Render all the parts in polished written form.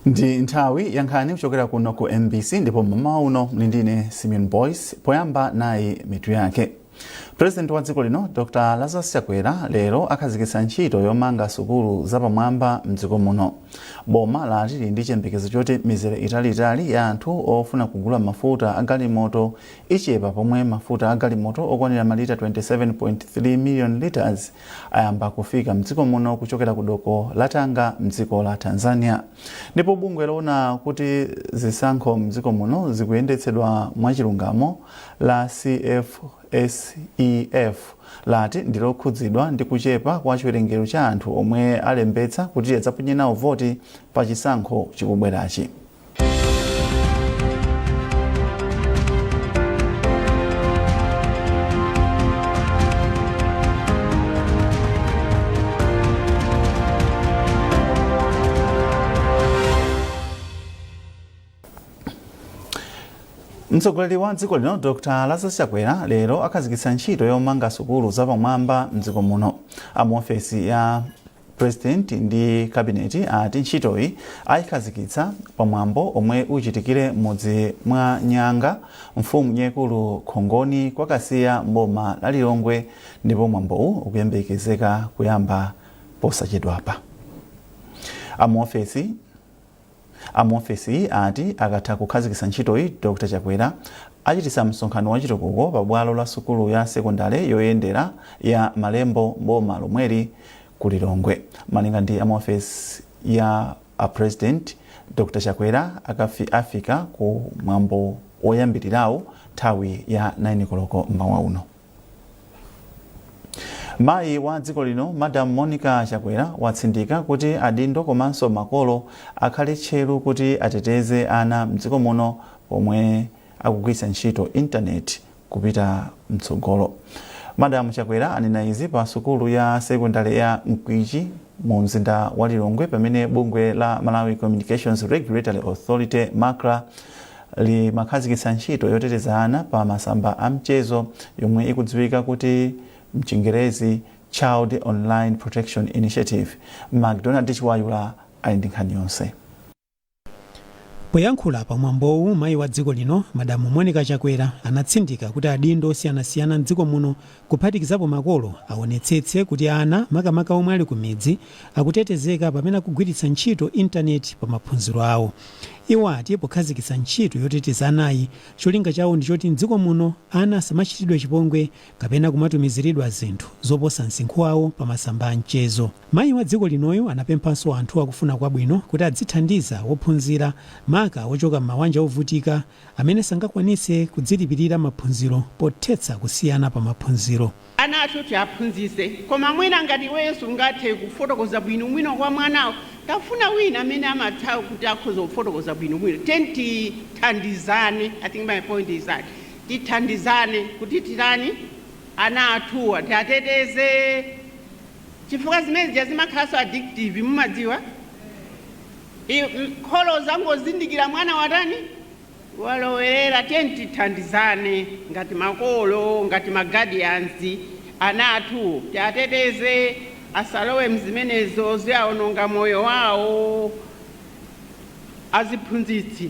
Ndi nthawi ya nkhani kuchokera kuno ku MBC, ndipo mmawa uno muli ndine Simeon Boyce. Poyamba nayi mitu yake. President wa dziko lino Dr Lazarus Chakwera lero akhazikitsa ntchito yomanga sukulu zapamwamba mdziko muno. Boma lati lili ndi chiyembekezo choti mizere italiitali ya anthu ofuna kugula mafuta a galimoto ichepa pomwe mafuta a galimoto okwanira malita 27.3 million liters ayamba kufika mdziko muno kuchokera ku doko la Tanga mdziko la Tanzania. Ndipo bungwe loona kuti zisankho mdziko muno zikuyendetsedwa mwachilungamo la CFSEF lati ndilokhudzidwa ndi kuchepa kwa chiwerengero cha anthu omwe alembetsa kuti adzaponye nawo voti pa chisankho chikubwerachi. Mtsogoleri wa dziko lino Dr Lazarus Chakwera lero akhazikitsa ntchito yomanga sukulu zapamwamba mdziko muno. A mu ofesi ya President ndi Cabinet ati ntchitoyi ayikhazikitsa pamwambo omwe uchitikire m'mudzi mwa Nyanga, mfumu yaikulu Khongoni kwa Kasiya m'boma la Lilongwe, ndipo mwambowu ukuyembekezeka kuyamba posachedwapa. A mu ofesiyi ati akatha kukhazikitsa ntchitoyi, Dr Chakwera achititsa msonkhano wa chitukuko pa bwalo la sukulu ya sekondale yoyendera ya Malembo m'boma lomweli ku Lilongwe. Malinga ndi a mu ofesi ya a President, Dr Chakwera afika ku mwambo woyambilirawu nthawi ya 9 koloko mmawa uno. Mayi wa dziko lino Madam Monica Chakwera watsindika kuti adindo komanso makolo akhale tcheru kuti ateteze ana mdziko muno pomwe akugwiritsa ntchito intaneti kupita mtsogolo. Madam Chakwera anena izi pa sukulu ya sekondale ya Mkwichi mu mzinda wa Lilongwe pamene bungwe la Malawi Communications Regulatory Authority, MACRA, limakhazikitsa ntchito yoteteza ana pa masamba a mchezo yomwe ikudziwika kuti mchingerezi Child Online Protection Initiative. MacDonald Chiwayula ali ndi nkhani yonse. Poyankhula pa mwambowu, mayi wa dziko lino Madamu Monica Chakwera anatsindika kuti adindo osiyanasiyana mdziko muno, kuphatikizapo makolo, aonetsetse kuti ana, makamaka omwe ali ku midzi, akutetezeka pamene akugwiritsa ntchito intaneti pa maphunziro awo. Iwo ati pokhazikitsa ntchito yoteteza anayi, cholinga chawo ndi choti m'dziko muno ana asamachitidwe chipongwe kapena kumatumiziridwa zinthu zoposa msinkhu wawo pa masamba a mchezo. Mayi wa dziko linoyu anapemphanso anthu akufuna kwabwino kuti adzithandiza wophunzira, maka ochoka m'mawanja ovutika, amene sangakwanitse kudzilipirira maphunziro pothetsa kusiyana pa maphunziro. Ana athu tiaphunzitse, koma mwina ngati iweyo sungathe kufotokoza bwinobwino kwa mwanawo, tafuna wina amene amatha kuti akhoza kufotokoza bwinobwino. Tiyeni tithandizane. I think my point is that tithandizane kuti titani, ana athuwa tiateteze, chifukwa zimene zija zimakhalanso addictive, mumadziwa. Kholo zangozindikira mwana watani, walowerera. Tiyeni tithandizane ngati makolo, ngati ma guardians, ana athu tiateteze asalowe mzimenezo, ziawononga moyo wawo. Aziphunzitsi,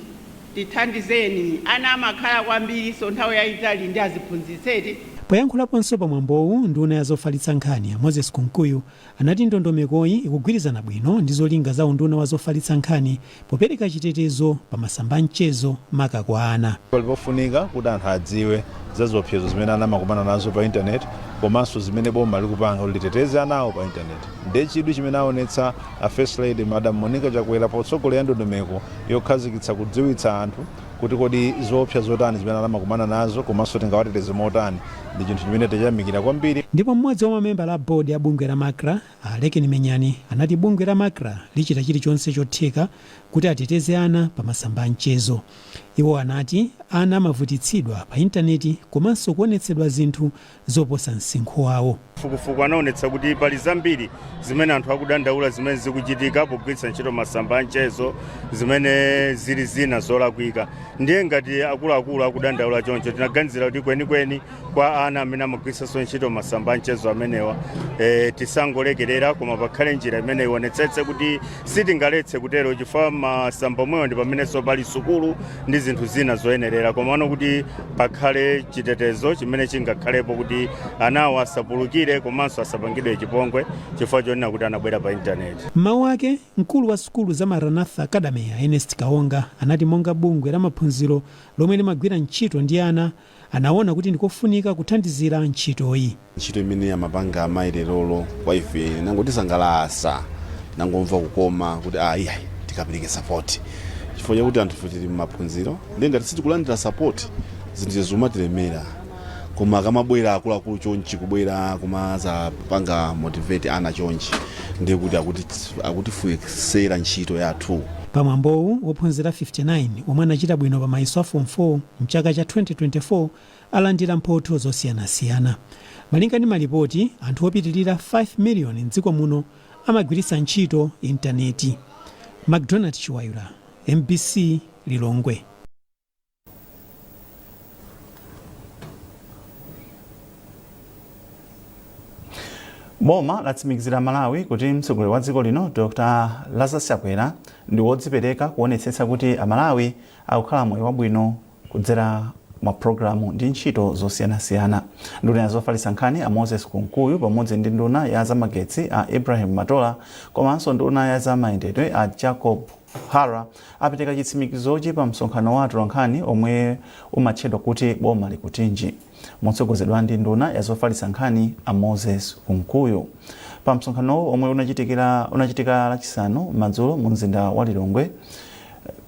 tithandizeni, ana amakhala kwambiriso nthawi yayitali ndi aziphunzitsi, eti? Poyankhulaponso pa mwambowu, nduna ya zofalitsa nkhani a Moses Kunkuyu anati ndondomekoyi ikugwirizana bwino ndi zolinga za unduna wa zofalitsa nkhani popereka chitetezo pa masamba a mchezo, maka kwa ana. Pali pofunika kuti anthu adziwe za ziopsezo zimene ana amakumana nazo pa intaneti komanso zimene boma likupanga kuti liteteze anawo pa intaneti. Ndiye chidwi chimene aonetsa a First Lady Madam Monica Chakwera potsogolera ndondomeko yokhazikitsa kudziwitsa anthu kuti kodi zoopsa zotani zimene ana amakumana nazo komanso tingawateteze motani ndi chinthu chimene tachiyamikira kwambiri. Ndipo mmodzi wa mamembala a board ya bungwe la Macra, a Lekeni Menyani, anati bungwe la Macra lichita chilichonse chotheka kuti ateteze ana pa masamba a mchezo. Iwo anati ana amavutitsidwa pa intaneti komanso kuonetsedwa zinthu zoposa msinkhu wawo. Fukufuku anaonetsa kuti pali zambiri zimene anthu akudandaula zimene zikuchitika pogwiritsa ntchito masamba a mchezo, zimene zili zina zolakwika. Ndiye ngati akuluakulu akudandaula choncho, tinaganizira kuti kwenikweni kwa ana amene amagwiritsanso ntchito masamba a mchezo amenewa, tisangolekerera, koma pakhale njira imene ionetsetse kuti sitingaletse kutero, chifukwa masamba omwewa ndi pamenenso pali sukulu ndi zinthu zina zoyenerera, komano kuti pakhale chitetezo chimene chingakhalepo kuti anawo asapulukire komanso asapangidwe chipongwe chifukwa chonena kuti anabwera pa intaneti. M'mawu ake, mkulu wa sukulu za Maranatha Academy, Ernest Kaonga, anati monga bungwe la maphunziro lomwe limagwira ntchito ndi ana, anaona kuti ndikofunika kuthandizira ntchitoyi. Ntchito imene amapanga amayi lerolo kwa ife nangotisangalatsa, nangomva kukoma kuti ayi ayi, tikapereke support, chifukwa chakuti anthu ife tili m'maphunziro, ndiye ngati sitikulandira support zinthu zimatilemera. Koma akamabwera akuluakulu chonchi, kubwera kumazapanga motivate ana chonchi, ndiye kuti akutifewetsera ntchito yathu. Pamwambowu, wophunzira 59 omwe anachita bwino pa mayeso a Form 4 mchaka cha 2024 alandira mphotho zosiyanasiyana. Malinga ndi malipoti, anthu opitilira 5 miliyoni mdziko muno amagwiritsa ntchito intaneti. McDonald Chiwayula, MBC, Lilongwe. Boma latsimikizira Malawi kuti mtsogoleri wa dziko lino, Dr Lazarus Chakwera, ndi wodzipereka kuonetsetsa kuti Amalawi akukhala moyo wabwino kudzera mapulogalamu ndi ntchito zosiyanasiyana. Nduna ya zofalitsa nkhani a Moses Kunkuyu pamodzi ndi nduna ya zamagetsi a Ibrahim Matola komanso nduna ya zamayendedwe a Jacob Hara apereka chitsimikizochi pa msonkhano wa atolankhani omwe umatchedwa kuti Boma Likutinji, motsogozedwa ndi nduna ya zofalitsa nkhani a Moses Kunkuyu. Pa msonkhanowu omwe unachitika Lachisanu madzulo mu mzinda wa Lilongwe,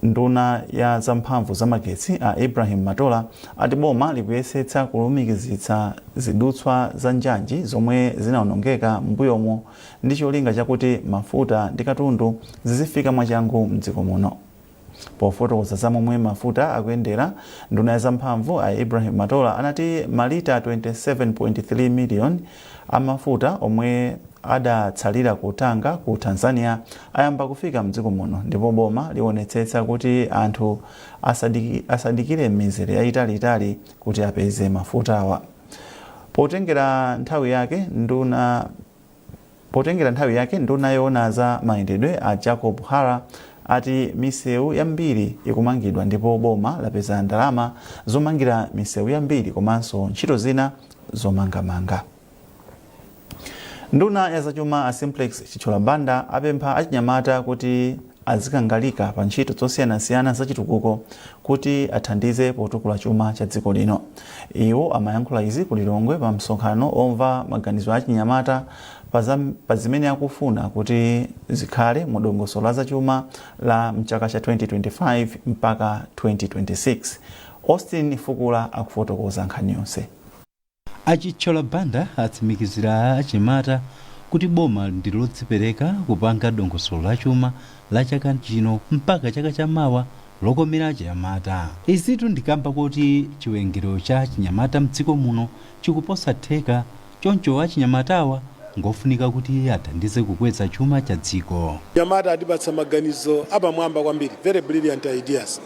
nduna ya zamphamvu zamagetsi a Ibrahim Matola ati boma likuyesetsa kulumikizitsa zidutswa za njanji zomwe zinawonongeka m'mbuyomo ndi cholinga chakuti mafuta ndi katundu zizifika mwachangu mdziko muno. Pofotokoza za momwe mafuta akuyendera, nduna ya zamphamvu a Ibrahim Matola anati malita 27.3 million amafuta omwe adatsalira ku Tanga ku Tanzania ayamba kufika mdziko muno, ndipo boma liwonetsetsa kuti anthu asadikire mizere yayitaliitali kuti apeze mafutawa. Potengera nthawi yake, nduna yoona za mayendedwe a Jacob Hara ati misewu yambiri ikumangidwa ndipo boma lapeza ndalama zomangira misewu yambiri komanso ntchito zina zomangamanga. Nduna ya zachuma a Simplex Chithyola Banda apempha achinyamata kuti azikangalika pa ntchito zosiyanasiyana zachitukuko kuti athandize potukula chuma cha dziko lino. Iwo amayankhula izi ku Lilongwe pa msonkhano omva maganizo a achinyamata pa zimene akufuna kuti zikhale mu dongosolo la zachuma la mchaka cha 2025 mpaka 2026. Austin Fukula akufotokoza nkhani yonse. A Chithyola Banda atsimikizira achinyamata kuti boma ndi lodzipereka kupanga dongosolo la chuma la chaka chino mpaka chaka chamawa lokomera achinyamata. Izitu ndikamba kuti chiwerengero cha achinyamata mdziko muno chikuposa theka, choncho achinyamatawa ngofunika kuti athandize kukweza chuma cha dziko. Anyamata atipatsa maganizo apamwamba kwambiri, very brilliant ideas,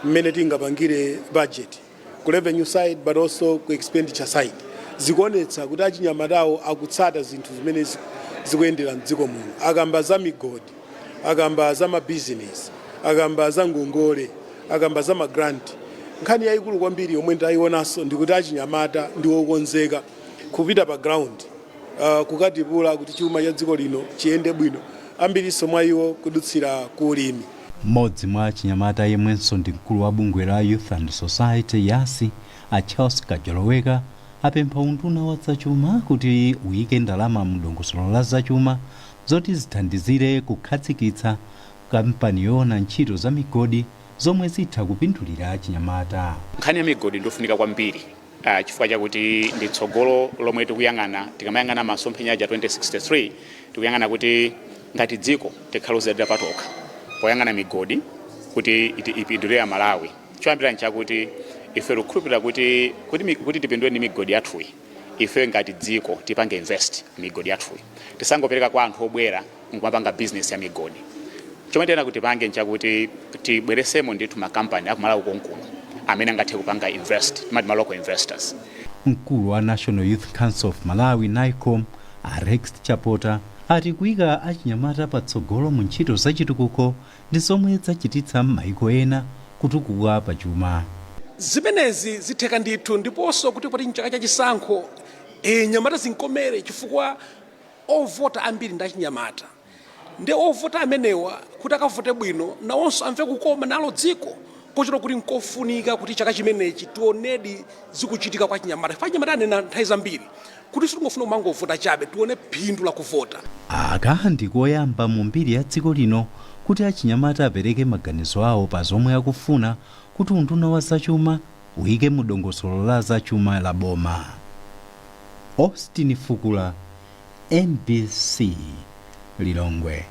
mmene tingapangire budget ku revenue side but also ku expenditure side. Zikuonetsa kuti achinyamatawo akutsata zinthu zimene zikuyendera mdziko muno. Akamba za migodi, akamba za mabizinesi, akamba za ngongole, akamba za magrant. Nkhani yayikulu kwambiri yomwe ndayionanso ndikuti achinyamata ndi wokonzeka kupita pa ground kukatipula kuti chuma cha dziko lino chiyende bwino, ambirinso mwa iwo kudutsira ku ulimi. Mmodzi mwa achinyamata yemwenso ndi mkulu wa bungwe la Youth and Society, YASI, a Charles Kajoloweka, apempha unduna wa zachuma kuti uyike ndalama mu dongosolo la zachuma zoti zithandizire kukhazikitsa kampani yoona ntchito za migodi zomwe zitha kupindulira achinyamata. Nkhani ya migodi ndiofunika kwambiri chifukwa chakuti ndi tsogolo lomwe tikuyang'ana. Tikamayang'ana masomphenya aja 2063, tikuyang'ana kuti ngati dziko tikhale ozidalira patokha poyang'ana migodi kuti ipindulire Malawi. Choyambira nchakuti ife tikukhulupirira kuti tipindule ndi migodi yathuyi, ife ngati dziko tipange invest migodi yathuyi, tisangopereka kwa anthu obwera nkumapanga business ya migodi. Chomwe tiyena kuti tipange nchakuti tibweresemo ndithu makampani akumalawi konkuno amene angathe kupanga invest, timati ma local investors. Mkulu wa National Youth Council of Malawi, NYCOM, a Rex Chapota, ati kuyika achinyamata patsogolo mu ntchito zachitukuko ndi zomwe zachititsa m'mayiko ena kutukuka pachuma. Zimenezi zitheka ndithu, ndiponso kuti poti mchaka cha chisankho, nyamata zinkomere, chifukwa ovota ambiri ndi achinyamata, ndi ovota amenewa kuti akavote bwino, nawonso amve kukoma nalo dziko, kochita kuti nkofunika kuti chaka chimenechi tionedi zikuchitika kwa chinyamata. Chifukwa chinyamata anena nthawi zambiri kuti sitingofuna kumangovota chabe, tione phindu la kuvota. Aka ndikoyamba mu mbiri ya dziko lino kuti achinyamata apereke maganizo awo pa zomwe akufuna kuti unduna wa zachuma uyike mu dongosolo la zachuma la boma. Austin Fukula, MBC, Lilongwe.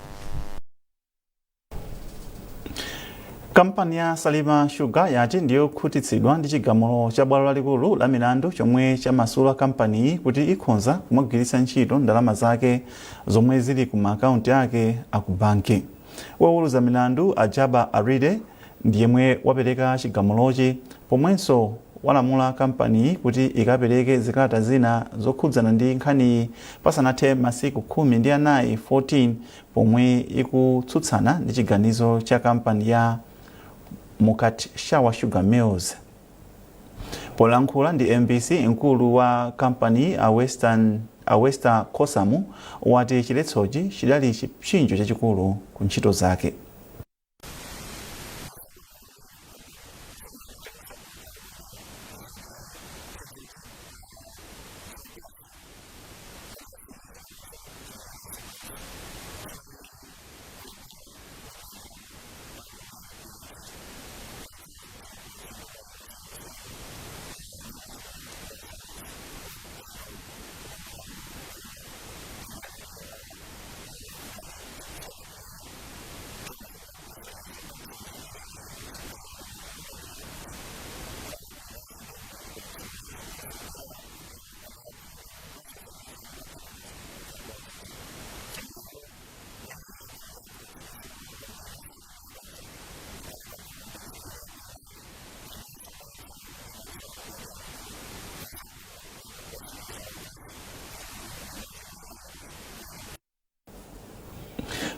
Kampani ya Salima Sugar yati ndiyokhutitsidwa ndi chigamulo cha bwalo lalikulu la milandu chomwe chamasula kampaniyi kuti ikhonza kumagwiritsa ntchito ndalama zake zomwe zili ku maakaunti ake aku banki. Woweruza milandu Ajaba Aride ndi yemwe wapereka chigamulochi, pomwenso walamula kampaniyi kuti ikapereke zikalata zina zokhudzana ndi nkhaniyi pasanathe masiku 14, 14, pomwe ikutsutsana ndi chiganizo cha kampani ya Mukatshawa Sugar Mills. Polankhula ndi MBC, mkulu wa kampani a Wester Kosamu wati chiletsochi chidali chipsinjo chachikulu ku ntchito zake.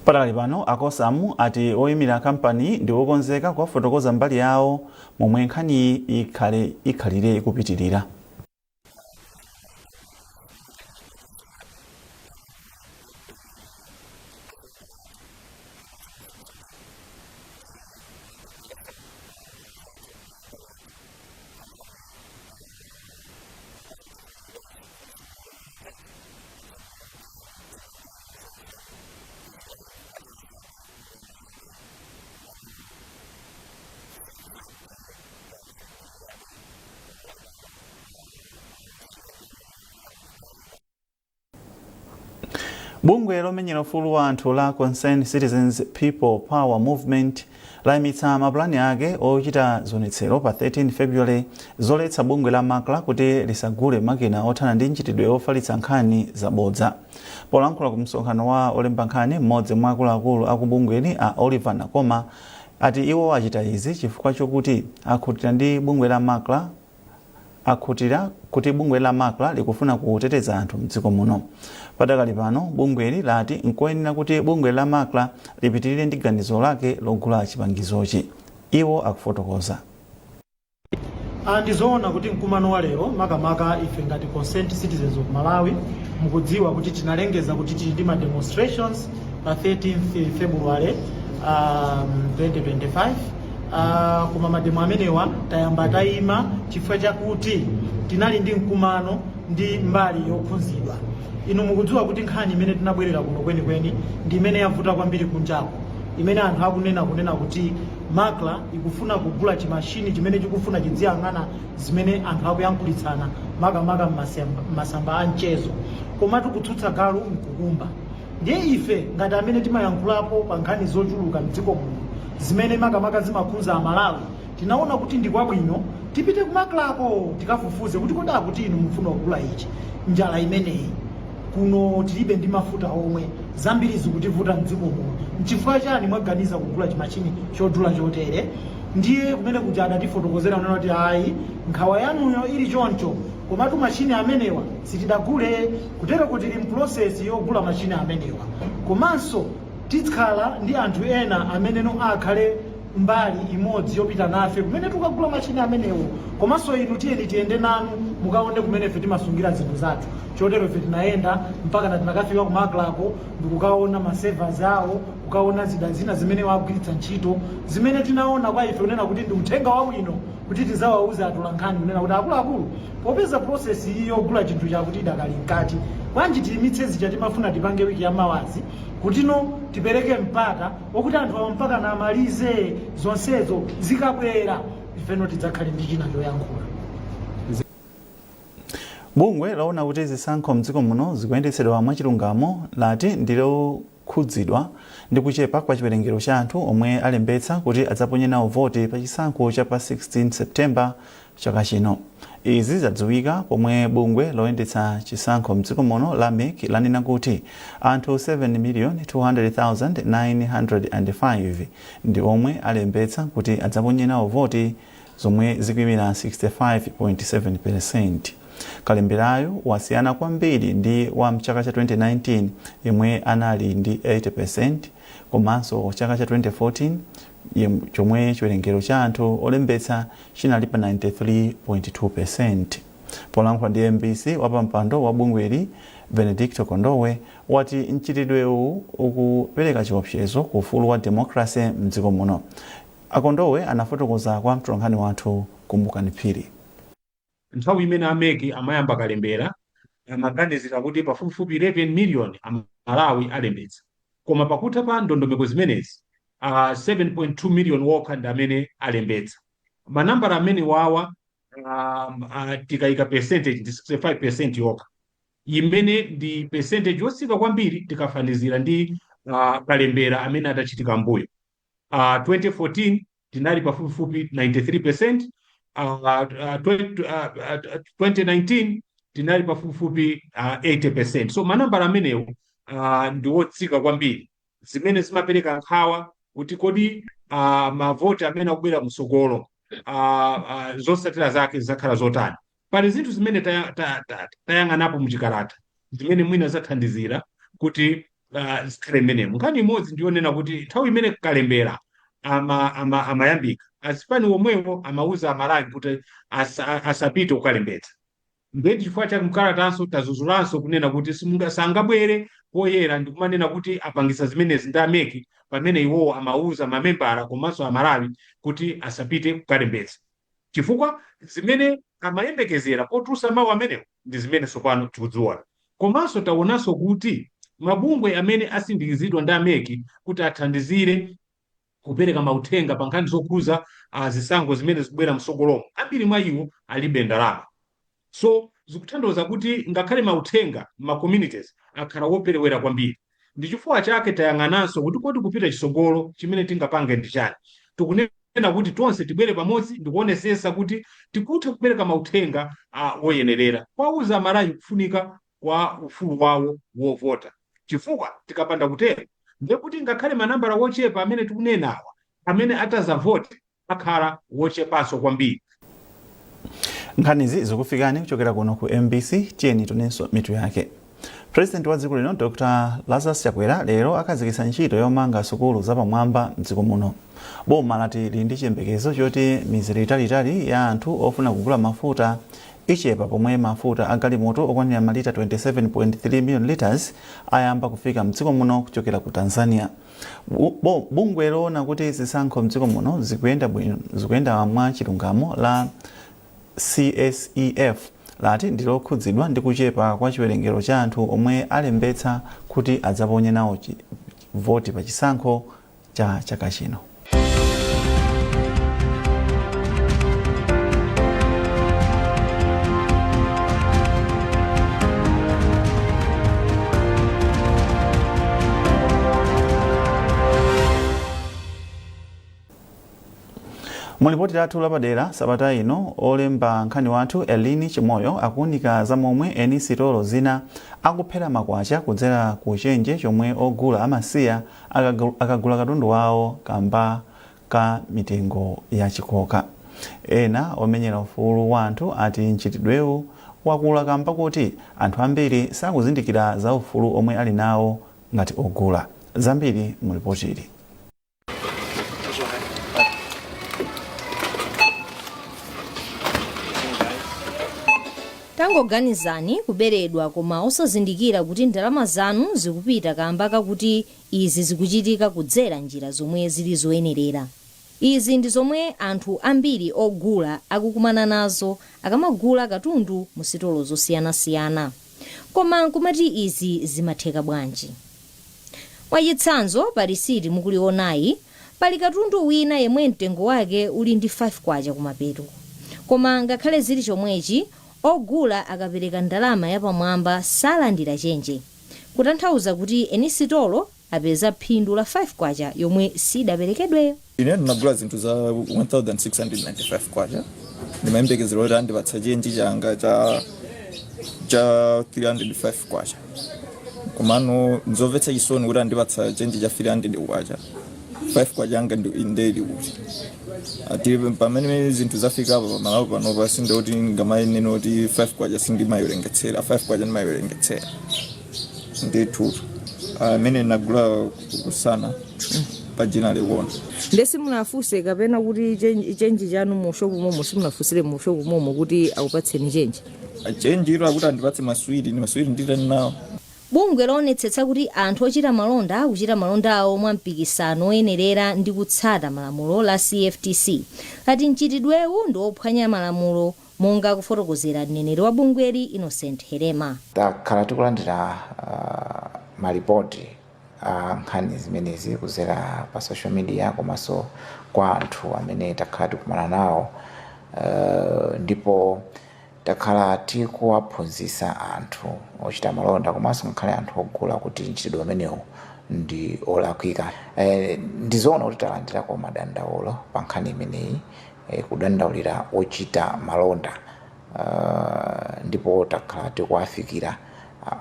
Padakali pano, a Kosamu ati oyimira kampani ndi wokonzeka kuwafotokoza mbali yawo momwe nkhaniyi ikhalire ikupitirira. Bungwe lomenyera ufulu wa anthu la Concerned Citizens People Power Movement layimitsa mapulani ake ochita zionetsero pa 13 February zoletsa bungwe la MACRA kuti lisagule makina othana ndi mchitidwe ofalitsa nkhani zabodza. Polankhula ku msonkhano wa olemba nkhani, mmodzi mwa akuluakulu aku bungweli, a Oliver Nakoma, ati iwo achita izi chifukwa chokuti akhutira ndi bungwe la MACRA akhutira kuti bungwe la MACRA likufuna kuteteza anthu mdziko muno. Padakali pano, bungweli lati nkoyenera kuti bungwe la MACRA lipitirire ndi ganizo lake logula chipangizochi. Iwo akufotokoza. Ndizoona kuti mkumano wa lero, makamaka ife ngati Concerned Citizens of Malawi, mukudziwa kuti tinalengeza kuti tili ndi ma demonstrations pa 13th February 2025. Koma mademo amenewa tayamba tayima chifukwa chakuti tinali ndi mkumano ndi mbali yokhuzidwa. Inu mukudziwa kuti nkhani imene tinabwerera kuno kwenikweni ndi imene yavuta kwambiri kunjako, imene anthu akunena kunena kuti MACRA ikufuna kugula chimashini chimene chikufuna chidziyang'ana zimene anthu akuyankhulitsana, makamaka m'masamba a mchezo. Komatu kutsutsa galu nkukumba. Ndiye ife ngati amene timayankhulapo pa nkhani zochuluka mdziko muno zimene makamaka zimakhudza Amalawi, Tinaona kuti ndi kwabwino tipite ku MACRA-ko tikafufuze kuti kodi akuti inu mufuna kugula ichi, njala imeneyi kuno tilibe ndi mafuta omwe, zambiri zikutivuta mdziko muno, nchifukwa chani mwaganiza kugula chimachini chodula chotere? Ndiye kumene kuja adatifotokozera kunena kuti ayi, nkhawa yanuyo ili choncho, komatu machini amenewa sitidagule, kutero kuti tili m'process yogula machini amenewa, komanso tikhala ndi anthu ena ameneno akhale mbali imodzi yopita nafe kumene tikagula machini amenewo, komanso inu tiyeni tiyende nanu mukaone kumene ife timasungira zinthu zathu. Chotero ife tinayenda mpaka na tinakafika ku MACRA-ko ndikukaona ma servers awo, kukaona zida zina zimene wagwiritsa ntchito, zimene tinaona kwa ife kunena kuti ndi uthenga wabwino kuti tizawauze atolankhani kunena kuti akuluakulu, popeza process iyi yogula chinthu chakuti idakali mkati, bwanji tiyimitse zija timafuna tipange wiki yamawazi, kutino tipereke mpata wokuti anthu awo mpaka namalize zonsezo, zikabwera ifeno tidzakhale ndi china choyankhula. Bungwe loona kuti zisankho mdziko muno zikuyendetsedwa mwachilungamo lati ndilokhudzidwa ndi kuchepa kwa chiwerengero cha anthu omwe alembetsa kuti adzaponye nawo voti pa chisankho cha pa 16 September chaka chino. Izi zadziwika pomwe bungwe loyendetsa chisankho mdziko muno la MEC lanena kuti anthu 7,200,905 ndi omwe alembetsa kuti adzaponye nawo voti, zomwe zikuyimira 65.7%. Kalemberayo wasiyana kwambiri ndi wa mchaka cha 2019 yemwe anali ndi 80%, komanso chaka cha 2014 chomwe chiwerengero cha anthu olembetsa chinali pa 93.2%. Polankhula ndi MBC, wapampando wa bungweli Benedicto Kondowe wati mchitidwewu ukupereka chiopsezo ku ufulu wa democracy mdziko muno. Akondowe anafotokoza kwa mtolankhani wathu Kumbukani Phiri. Nthawi imene a MEC amayamba kalembera amaganizira kuti pafupifupi 11 million Amalawi alembetsa, koma pakutha pa ndondomeko zimenezi 7.2 million wokha ndi amene alembetsa. Manambala amene wawa tikayika percentage ndi 65% yokha, imene ndi percentage yotsika kwambiri tikafanizira ndi kalembera amene adachitika mbuyo. 2014 tinali pafupifupi 93%, 2019 tinali pafupifupi 80%. So manambala amenewo ndi wotsika kwambiri, zimene zimapereka nkhawa kuti kodi mavoti amene akubwera mtsogolo zotsatira zake zidzakhala zotani? Pali zinthu zimene tayang'anapo muchikalata zimene mwina zathandizira kuti zikhale mmenemo. Nkhani imodzi ndiyonena kuti nthawi imene kalembera amayambika, azipani omwewo amauza Amalawi kuti asapite kukalembetsa. Ndiye chifukwa chake mkalatanso tazudzulanso kunena kuti sangabwere poyera ndikumanena kuti apangisa zimenezi ndi a MEC pamene iwowo amauza mamembala komanso Amalawi kuti asapite kukalembetsa, chifukwa zimene amayembekezera potulutsa mawu amenewo ndi zimene tsopano tikudziona. Komanso taonanso kuti mabungwe amene asindikizidwa ndi a MEC kuti athandizire kupereka mauthenga pa nkhani zokhuza zisankho zimene zikubwera mtsogolomo, ambiri mwa iwo alibe ndalama. So zikutanthauza kuti ngakhale mauthenga ma communities akhala woperewera kwambiri. Ndi chifukwa chake tayang'ananso kuti kodi kupita chitsogolo chimene tingapange ndi chani. Tikunena kuti tonse tibwere pamodzi ndikuonesesa kuti tikutha kupereka mauthenga woyenerera kwauza Amalawi kufunika kwa ufulu wawo wovota, chifukwa tikapanda kutero ndiye kuti ngakhale manambala wochepa amene tikunenawa amene atazavote akhala wochepanso kwambiri. Nkhanizi zikufikani kuchokera kuno ku MBC. Tiyeni tionenso mitu yake. President wa dziko lino Dr Lazarus Chakwera lero akhazikitsa ntchito yomanga sukulu zapamwamba mdziko muno. Boma lati lili ndi chiyembekezo choti mizere italiitali ya anthu ofuna kugula mafuta ichepa pomwe mafuta a galimoto okwanira malita 27.3 million liters ayamba kufika mdziko muno kuchokera ku Tanzania. Bungwe loona kuti zisankho mdziko muno zikuyenda bwino, zikuyenda mwa chilungamo la CSEF lati ndilokhudzidwa ndi kuchepa kwa chiwerengero cha anthu omwe alembetsa kuti adzaponye nawo voti pa chisankho cha chaka chino. Mulipoti lathu lapadera sabata ino, olemba nkhani wathu Elini Chimoyo akuunika za momwe eni sitolo zina akuphera makwacha kudzera ku chenje chomwe ogula amasiya akagula katundu wawo kamba ka mitengo ya chikoka. Ena omenyera ufulu wa anthu ati mchitidwewu wakula kamba kuti anthu ambiri sakuzindikira za ufulu omwe ali nawo ngati ogula. Zambiri mulipotili. Tangoganizani kuberedwa koma osazindikira kuti ndalama zanu zikupita kamba kakuti izi zikuchitika kudzera njira zomwe zili zoyenerera. Izi ndi zomwe anthu ambiri ogula akukumana nazo akamagula katundu mu sitolo zosiyanasiyana. Koma nkumati izi zimatheka bwanji? Mwachitsanzo, pa risiti mukulionayi pali katundu wina yemwe mtengo wake uli ndi 5 kwacha kumapeto. Koma ngakhale zili chomwechi, ogula akapereka ndalama yapamwamba salandira chenje, kutanthauza kuti eni sitolo apeza phindu la 5 kwacha yomwe sidaperekedweyo. Ine ndinagula zinthu za 1695 kwacha. Ndimayembekezera kuti andipatsa chenji changa cha 305 kwacha, komano nzomvetsa chisoni kuti andipatsa chenji cha 300 kwacha. 5 kwacha yanga nde ili kuti? Ati pamene zinthu zafika apa pamalawi panopa, sindoti ngamayenena kuti 5 kwacha sindimayiwerengetsera. 5 kwacha ndimayiwerengetsera ndithu. Amene nagula kusana pa jina likuona. Nde simunafunse kapena kuti chenji chanu mu shopu momo, simunafunsire mu shopu momo kuti akupatseni chenji? Chenji ilo akuti andipatse maswiri, ni maswiri nditani nawo? Bungwe loonetsetsa kuti anthu ochita malonda akuchita malonda awo mwa mpikisano oyenerera ndi kutsata malamulo la CFTC lati mchitidwewu ndi wophwanya malamulo, monga akufotokozera mneneri wa bungweli, Innocent Herema. Takhala tikulandira malipoti a nkhani zimenezi kudzera pa social media komanso kwa anthu amene takhala tikumana nawo, ndipo takhala tikuwaphunzitsa anthu ochita malonda komanso ngakhale anthu ogula kuti mchitidwe umenewu ndi olakwika. Ndizoona kuti talandirako madandaulo pa nkhani imeneyi, kudandaulira ochita malonda, ndipo takhala tikuwafikira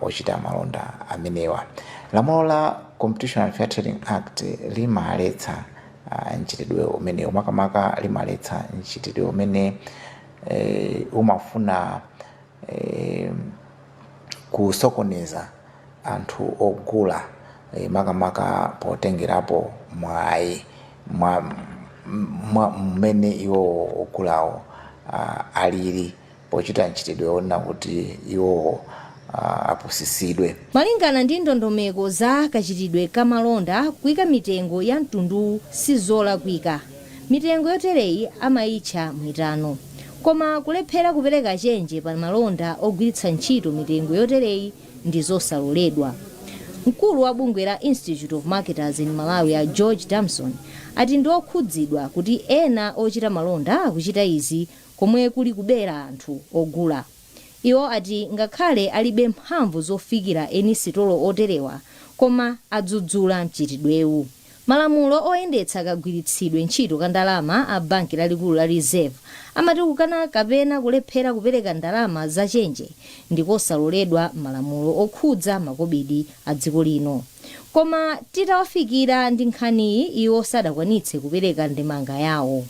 ochita malonda amenewa. Lamulo la Competition and Fair Trading Act limaletsa mchitidwe umenewu, makamaka limaletsa mchitidwe umene umafuna kusokoneza anthu ogula, makamaka potengerapo mwayi mwa mmene iwo ogulawo alili, pochita mchitidwe wonena kuti iwo apusisidwe. Malingana ndi ndondomeko za kachitidwe ka malonda, kuyika mitengo ya mtunduwu sizolakwika. Mitengo yotereyi amayitcha mwitano. Koma kulephera kupereka chenje pa malonda ogwiritsa ntchito mitengo yotereyi ndi zosaloledwa. Mkulu wa bungwe la Institute of Marketers in Malawi, a George Damson, ati ndi okhudzidwa kuti ena ochita malonda akuchita izi komwe kuli kubera anthu ogula. Iwo ati ngakhale alibe mphamvu zofikira eni sitolo oterewa, koma adzudzula mchitidwewu. Malamulo oyendetsa kagwiritsidwe ntchito ka ndalama a banki lalikulu la Reserve amati kukana kapena kulephera kupereka ndalama za chenje ndikosaloledwa m'malamulo okhudza makobidi a dziko lino. Koma titawafikira ndi nkhaniyi, iwo sadakwanitse kupereka ndemanga yawo.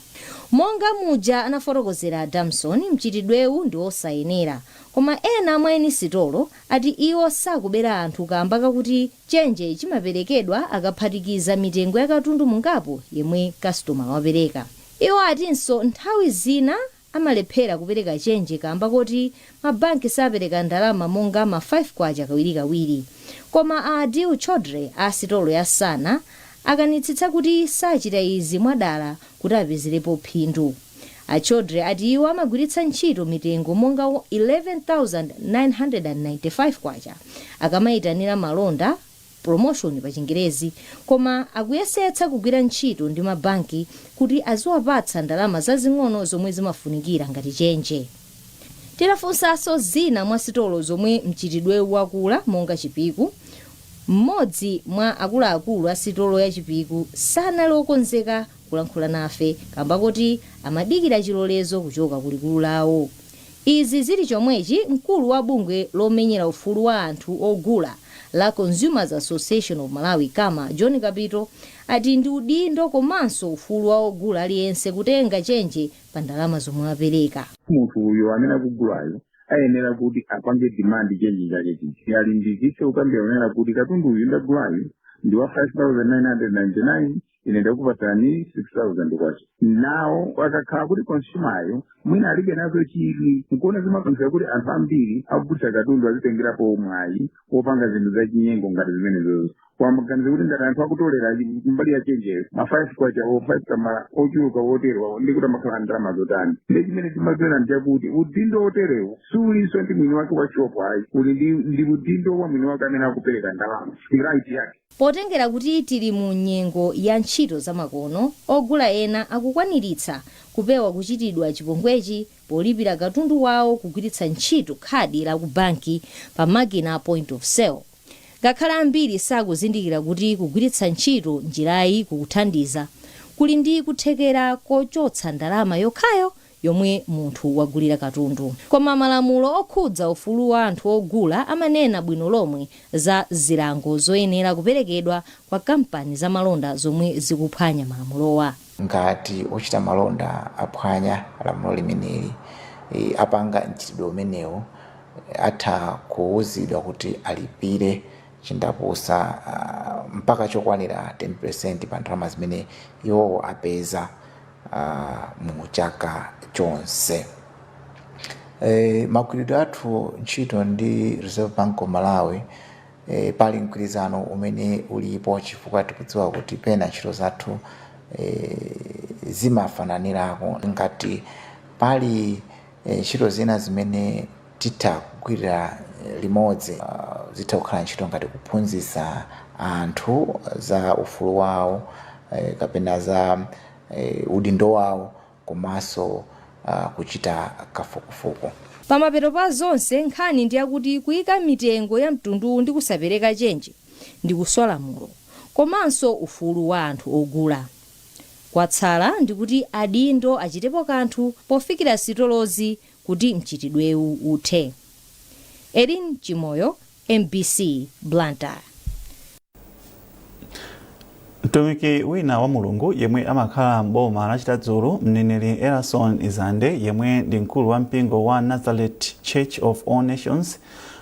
Monga muja anafotokozera Damson, mchitidwewu ndi wosayenera, koma ena mwa eni sitolo ati iwo sakubera anthu kamba kakuti chenje chimaperekedwa akaphatikiza mitengo ya katundu mungapo yemwe kastomala wapereka. Iwo atinso nthawi zina amalephera kupereka chenje kamba koti mabanki sapereka ndalama monga ma 5 kwacha kawirikawiri. Koma a Adil Chodre a sitolo ya Sana akanitsitsa kuti sachita izi mwadala kuti apezerepo phindu. A Chodre ati iwo amagwiritsa ntchito mitengo monga 11,995 kwacha akamayitanira malonda, promotion pa Chingerezi, koma akuyesetsa kugwira ntchito ndi mabanki kuti aziwapatsa ndalama zazing'ono zomwe zimafunikira ngati chenje. Titafunsanso zina mwa sitolo zomwe mchitidwewu wakula monga Chipiku, Mmodzi mwa akuluakulu a sitolo ya Chipiku sanali okonzeka kulankhula nafe kamba kuti amadikira chilolezo kuchoka kulikulu lawo. Izi zili chomwechi, mkulu wa bungwe lomenyera ufulu wa anthu ogula la Consumers Association of Malawi, CAMA, John Kapito, ati ndi udindo komanso ufulu wa ogula aliyense kutenga chenje pa ndalama zomwe apereka. Munthu uyo amene akugulayo ayenera kuti apange demand chenji chake chija, alimbikitse kukambira kunena kuti katundu uyu ndagulayu ndi wa 5999, ine ndakupatani 6000 kwacha. Nawo akakhala kuti consumer mwina alibe nazo chidwi, nkuona zimapangisa kuti anthu ambiri akugulitsa katundu azitengerapo mwayi wopanga zinthu zachinyengo ngati zimenezozo. Wamaganiza kuti ngati anthu akutolera mbali ya chenjeyo ma 5 kwacha o 5 tambala ochuluka woterwa, ndi kuti amakhala ndalama zotani? Ndi chimene timadziona nchakuti udindo oterewu sulinso ndi mwini wake wa shopo ayi, uli ndi udindo wa mwini wake amene akupereka ndalama, ndi right yake. Potengera kuti tili mu nyengo ya ntchito zamakono, ogula ena akukwaniritsa kupewa kuchitidwa chipongwechi polipira katundu wawo kugwiritsa ntchito khadi la ku banki pa makina a point of sale. Ngakhale ambiri sakuzindikira kuti kugwiritsa ntchito njirayi kukuthandiza, kuli ndi kuthekera kochotsa ndalama yokhayo yomwe munthu wagulira katundu. Koma malamulo okhudza ufulu wa anthu ogula amanena bwino lomwe za zilango zoyenera kuperekedwa kwa kampani zamalonda zomwe zikuphwanya malamulowa. Ngati ochita malonda aphwanya lamulo limeneli, apanga mchitidwe umenewu, atha kuwuzidwa kuti alipire chindapusa mpaka chokwanira 10% pa ndalama zimene iwowo apeza mu chaka chonse. Magwiridwe athu ntchito ndi Reserve Bank of Malawi, pali mgwirizano umene ulipo, chifukwa tikudziwa kuti pena ntchito zathu zimafananirako. Ngati pali ntchito zina zimene titha kugwirira limodzi, zitha kukhala ntchito ngati kuphunzitsa anthu za ufulu wawo kapena za udindo wawo, komanso kuchita kafukufuku. Pamapeto pa zonse, nkhani ndi yakuti kuyika mitengo ya mtunduwu ndi kusapereka chenji ndi kuswa lamulo komanso ufulu wa anthu ogula. Kwatsala ndikuti adindo achitepo kanthu pofikira sitolozi kuti mchitidwewu uthe. Erin Chimoyo, MBC, Blantyre. Mtumiki wina wa Mulungu yemwe amakhala m'boma la Chiradzulu, mneneri Erason Zande, yemwe ndi mkulu wa mpingo wa Nazareth Church of All Nations,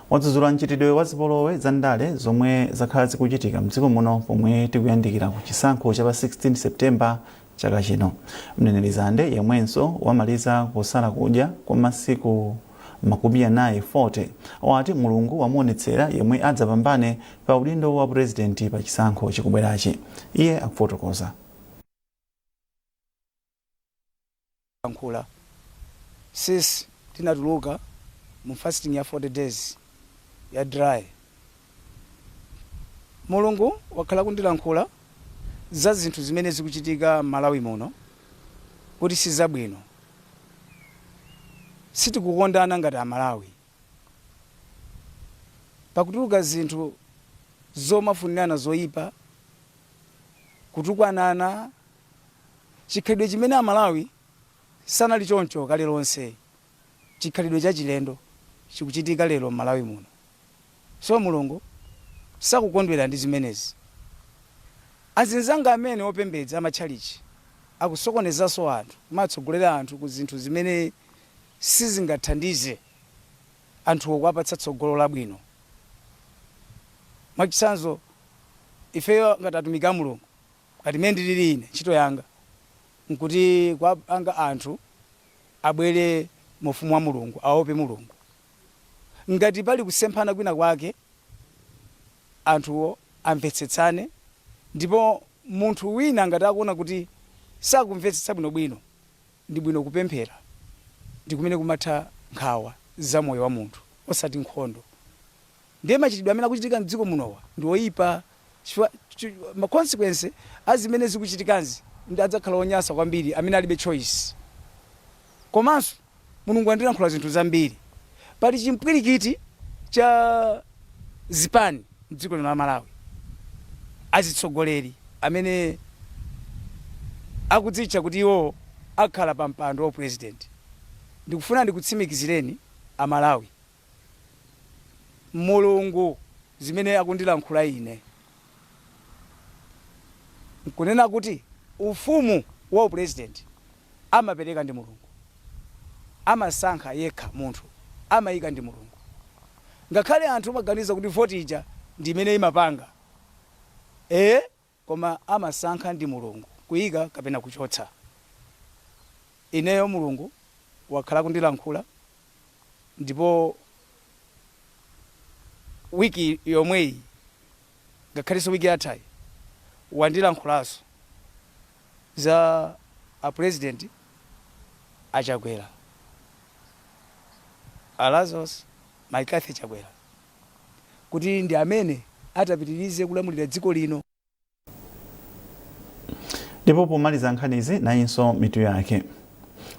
wadzudzula mchitidwe wa zipolowe za ndale zomwe zakhala zikuchitika mdziko muno pomwe tikuyandikira ku chisankho cha pa 16 Septemba chaka chino. Mneneri Zande, yemwenso wamaliza kusala kudya kwa masiku 40, 40, wati Mulungu wamuonetsera yemwe adzapambane pa udindo wa purezidenti pa chisankho chikubwerachi. Iye akufotokoza. Yankhula since tinatuluka mu fasting ya 40 days ya dry, Mulungu wakhala kundilankhula za zinthu zimene zikuchitika m'Malawi muno kuti sizabwino. Sitikukondana ngati Amalawi, pakutuluka zinthu zomafunirana zoyipa, kutukwanana, chikhalidwe chimene Amalawi sanali choncho kale lonse. Chikhalidwe chachilendo chikuchitika lero m'Malawi muno. So Mulungu sakukondwera ndi zimenezi. Azinzanga amene opembedza amatchalichi akusokonezanso anthu, kumatsogolera anthu ku zinthu zimene sizingathandize anthuwo kuwapatsa tsogolo labwino. Mwachitsanzo, ifeyo ngati atumiki a Mulungu, ngati mmene ndilili ine, ntchito yanga nkuti kuwapanga anthu abwere mu ufumu wa Mulungu, aope Mulungu. Ngati pali kusemphana kwina kwake, anthuwo amvetsetsane, ndipo munthu wina ngati akuona kuti sakumvetsetsa bwinobwino, ndi bwino kupemphera, ndi kumene kumatha nkhawa za moyo wa munthu, osati nkhondo. Ndiye machitidwe amene akuchitika mdziko munowa ndi oyipa, chifukwa ma consequence a zimene zikuchitikazi ndi adzakhala onyansa kwambiri amene alibe choice. Komanso Mulungu wandilankhula zinthu zambiri. Pali chimpwirikiti cha zipani mdziko lino la Malawi. Azitsogoleri amene akudzitcha kuti iwo akhala pa mpando wa president, ndikufuna ndikutsimikizireni Amalawi, Mulungu zimene akundilankhula ine nkunena kuti ufumu wa upresident amapereka ndi Mulungu, amasankha yekha munthu, amayika ndi Mulungu. Ngakhale anthu amaganiza kuti voti ija ndi imene imapanga, ee, koma amasankha ndi Mulungu kuyika kapena kuchotsa. Ineyo Mulungu wakhala kundilankhula, ndipo wiki yomweyi, ngakhalenso wiki yathayi, wandilankhulanso za a President Achakwera, a Lazarus McCarthy Chakwera, kuti ndi amene atapitirize kulamulira dziko lino. Ndipo pomaliza nkhanizi, nayinso mitu yake.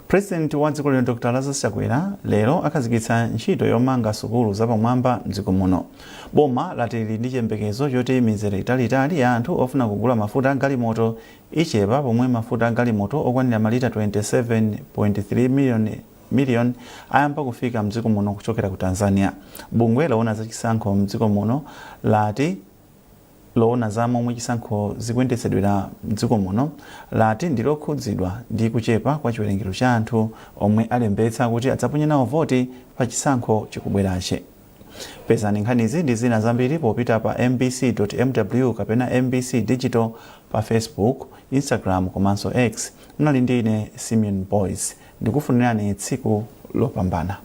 President wa dziko lino Dr Lazarus Chakwera lero akhazikitsa ntchito yomanga sukulu zapamwamba mdziko muno. Boma lati lili ndi chiyembekezo choti mizere italiitali ya anthu ofuna kugula mafuta a galimoto ichepa pomwe mafuta a galimoto okwanira malita 27.3 million ayamba kufika mdziko muno kuchokera ku Tanzania. Bungwe loona za chisankho mdziko muno lati loona za momwe chisankho zikuyendetsedwera mdziko muno lati ndi lokhudzidwa ndi kuchepa kwa chiwerengero cha anthu omwe alembetsa kuti adzaponye nawo voti pa chisankho chikubwerachi. Pezani nkhanizi ndi zina zambiri popita pa mbc.mw kapena MBC Digital pa Facebook, Instagram komanso X. Mnali ndi ine Simeon Boys, ndikufunirani tsiku lopambana.